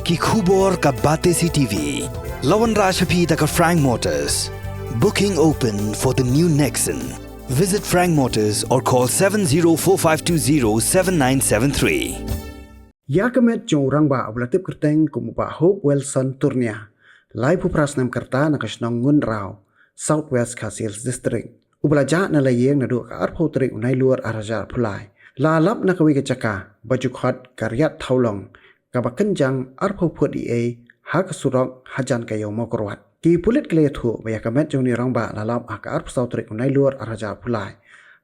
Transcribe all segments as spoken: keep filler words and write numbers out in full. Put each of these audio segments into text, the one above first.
Ki khubor ka Batesi T V. La wanrah sha phi da ka Frank Motors. Booking open for the new Nexon. Visit Frank Motors or call seven zero four five two zero seven nine seven three. Ïa ka met jong u rangbah uba la tip kyrteng kum u Bah Hope Wilson Turnia, laiphew phra snem ka rta, na ka shnong Ngunraw, South West Khasi Hills District, uba la jah na la ïing naduh ka arphew tarik u Nailur arhajar arphew lai, la lap na kawei ka jaka ba ju khot ka Riat Thawlong, kaba kynjang arphew phut eiei ha ka surok hajan ka ïew Mawkyrwat. Ki pulit ki la ïathuh ba ïa ka met jong une u rangbah la lap ha ka arphew saw tarik u Nailur arhajar arphew lai,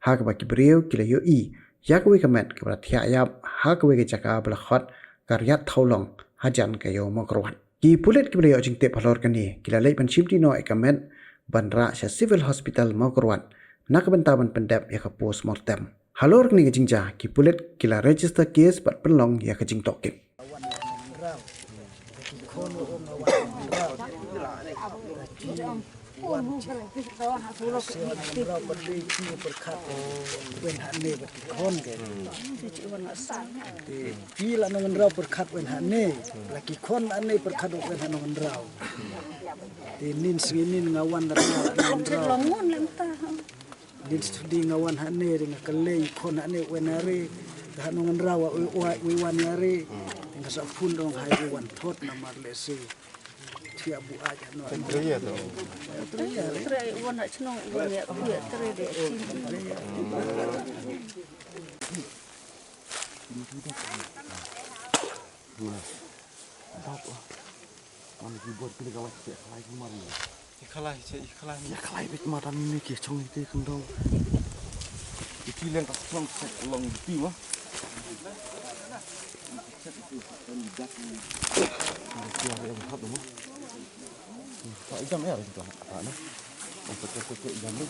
ha kaba ki briew ki la ïohi ïa kawei ka met kaba la thiah ïap ha kawei ka jaka ba la khot ka Riat Thawlong hajan ka ïew Mawkyrwat. Ki pulit kiba la ïoh jingtip halor kane ki la leit ban shimti noh ïa ka met ban rah sha Civil Hospital Mawkyrwat na ka bynta ban pyndep ïa ka post mortem. Halor kane ka jingjia, ki pulit ki la register case bad pynlong ïa ka jingtohkit. Te phi la nongynraw pyrkhat wen ha ne, la ki khon la ne pyrkhat wen ha nongynraw. Te nin sngi nin nga wan da nga la nongynraw. Nin studi nga wan ha ne, ri nga kale i khon ha ne wen ha re, da ha nongynraw wa wi wan ya re, te nga sa phun dong hai wi wan thot namar le se. Thiah bu ai ha no. Tre ya to. Tre ya re. Tre wan ha chnong wan ya ku ya tre de. Ikhalai, ikhalai. Ikhalai bit ma dam ni ki chong ite kundong. Iti leng ka chong set long iti ma. Iti ya yang hat ma. Ka jam ya ring tang. Apa na? Apa tu tu jam ni?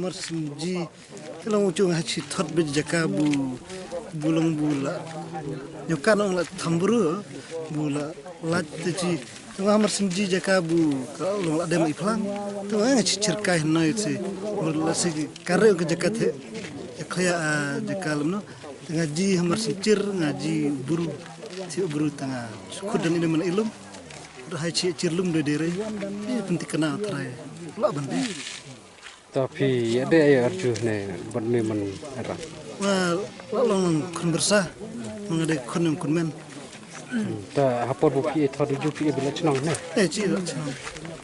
Marsimji. Te long u chung ha chi thot bad jaka bu, bu long bu la. Ïoh kan ong la thambru, bu la lait te chi. Te nga Marsimji jaka bu ka long la dem i phlang. Te nga chi chirkai noi te. Bu la si kare ka jaka te. Ïa khaya, ah, jaka lem no. Te nga ji Marsimchir, nga ji bru. Te bru te nga. Khud dan ine man ilum. Dah hai chi chir lum de dere. Ïa pyntikna trai. La ban de. Ta phi ïa dei ïa arju ne bad me man era. Wa, la long khun byrsa, nong dei khun nong khun men. Hmm, ta hapor bu phi thot ju phi bila chnong ne. Eh, chi la chnong.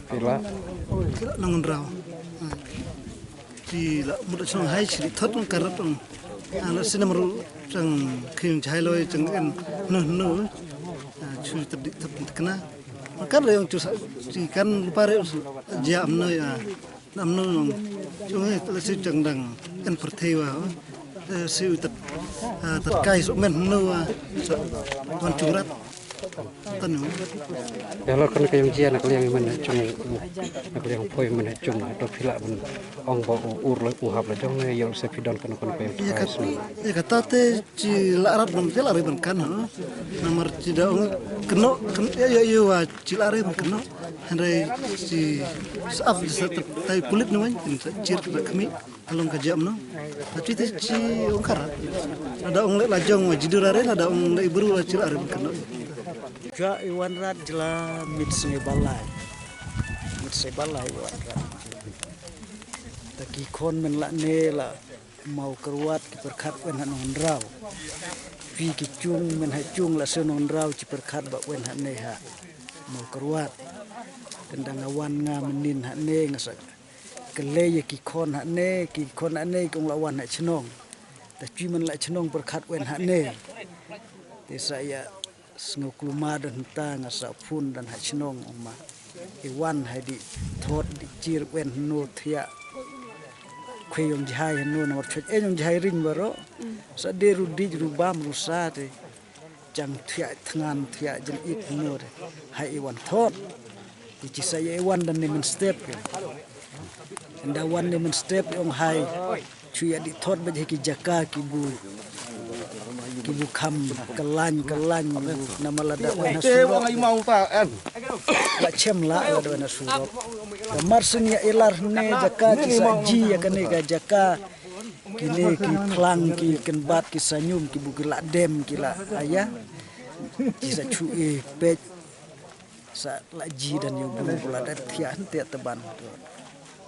Phi la. Chi la nong raw. Chi la mut chnong hai chi thot nong karap nong. Ala sinem ru chang khing chai loi chang en no no. Chu tadi thot kena. Kan le yang chu sa chi kan pare jia am no ya. Nam no nong. Chung eh, la si chang dang. En pyrthei wa. Eh, si u tat. Ah, tat kai su men no wa. Sa wan chung rat. Tan no. Ya lo kan ka yong jia na ka liang men chung. Na ka liang poi men chung. To phi lah ban ong ba u ur la u hap la jong ne, yong se phi don kan kan ka yong. Ya ka, ya ka ta te chi la rat ban te la ri ban kan ha. Namar chi da ong kno, kno, ya, ya, ya, wa chi la ri ban kno. Hynrei chi sa ap sa tai pulit no wan, sa chir ka khmi. Along ka jam no. Tapi te chi ong kara. Lada ong le la jong wa jidur are, lada ong le bru wa chir are bukan no. Ka Iwan Rat jela mit sngi balai. Mit sngi balai Iwan Rat. Ta ki khon men la ne la Mawkyrwat ki pyrkhat wen ha Nongynraw. Phi ki chung men ha chung la se Nongynraw chi pyrkhat ba wen ha ne ha Mawkyrwat. Tendang awan nga menin ha ne nga sa Kylei ïa ki khon ha ne, ki khon ha ne ki ong la wan ha chnong. Ta chui man la chnong pyrkhat wen ha ne. Te sa ïa sngew kluma don hynta nga sa phun don ha chnong ong ma. I wan ha di thot di chir wen hno thiah. Khwe yong jhai hno namar chot e yong jhai ring baro. Sa de ru dij ru bam ru sa te. Chang thiah thngan thiah jin it hno te. Hai i wan thot. Ki sa ïa wan da ne mynstep. Ynda wan ne mynstep ong hai. Chu ïa dih thot bad hi ki jaka ki bu, ki bu kham ka lain ka lain bu namar lada wan ha surok. La chem la lada wan ha surok. Ka mar syn ïa ilar ne jaka ki sa ji ïa kane ka jaka. Kine ki phlang ki kynbat ki sa ñium ki bu ki la dem ki la aya. Ki sa chu e peit. Sa la ji dan ïa u bu la da thiah hynte taban.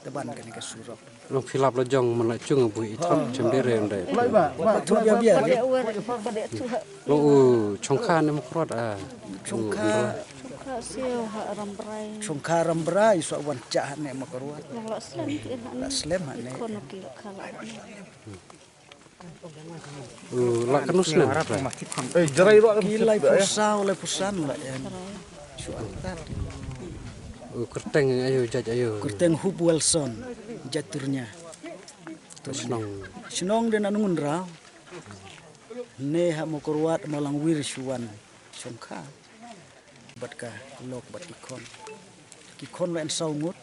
Taban kane ka surok. Long philap la jong man la chung bu i thot chem de rem de. Ba thu bia bia. Long u chongkha ne Mawkyrwat a. Chongkha. Chongkha Rambrai. Chongkha Rambrai so wan cha ne Mawkyrwat. La slem ha ne. La kanu slem. Ki lai phew saw lai phew san la en. Shu antar. Kyrteng ayo jait ayo. Kyrteng Hope Wilson jait Turnia. Shnong. Shnong de na Nungun Raw. Ne ha Mawkyrwat Mawlangwir shu wan chongkha. Bad ka lok bad ki khon. Ki khon la en saw ngut.